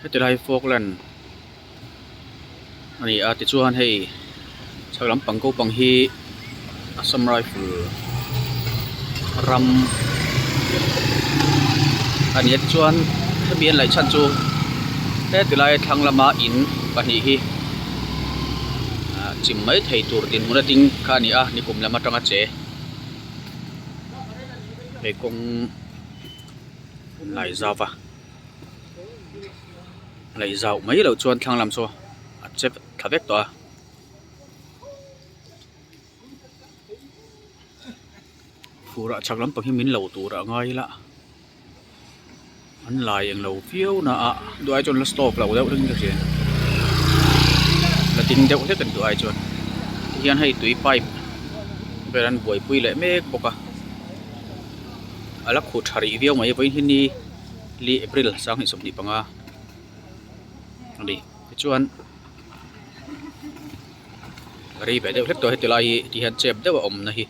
Heti lai falkland a ni a tichuan hei chhak lampang ko pang hi assam rifle ram a ni a tichuan hemi an laih chhan chu heti lai thlang lama in pahnih hi ah chim mai thei tur dinhmun a ding kha a ni a nikum lam atanga che hei kawng lai zau va. Laih zauh mai loh chuan thlang lam chu a che thla vek tawh a. Fur ah chhak lampang hi min lo tur a ngai ila an lai eng lo viau na a duh ai chuan la stop loh deuh hlek in ka hria la ding deuh hlek a ni duh ai chuan tihian hei tui pipe vel an buaipui leh mek bawk a a la khuh tha rih viau mai vawiin hi ni. Li April 2025 a ni tichuan rei ve deuh hlek tawh heti lai hi ti hian chep deuh a awmna hi.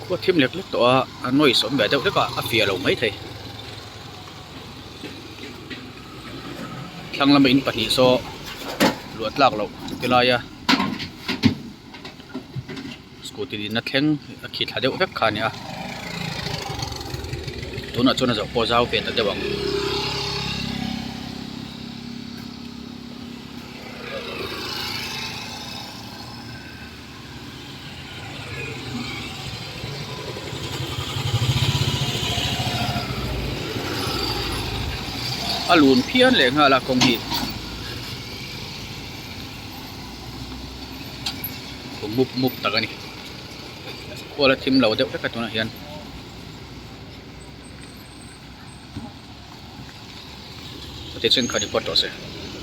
Khua thim lek lek tawh a a noise awm ve deuh hlek a a fiah lo maithei thlang lama in pahnih saw luah tlak loh ti laia scooty dinna thleng a khi thla deuh vek kha a ni a tunah chuan a zawh pawh a zau ve ta deuh ang. A lun phian leh nghal a kawng hi khu mup mup tak a ni khual a thim lo deuh hlek a tunah hian. Tichuan kha report tawh se.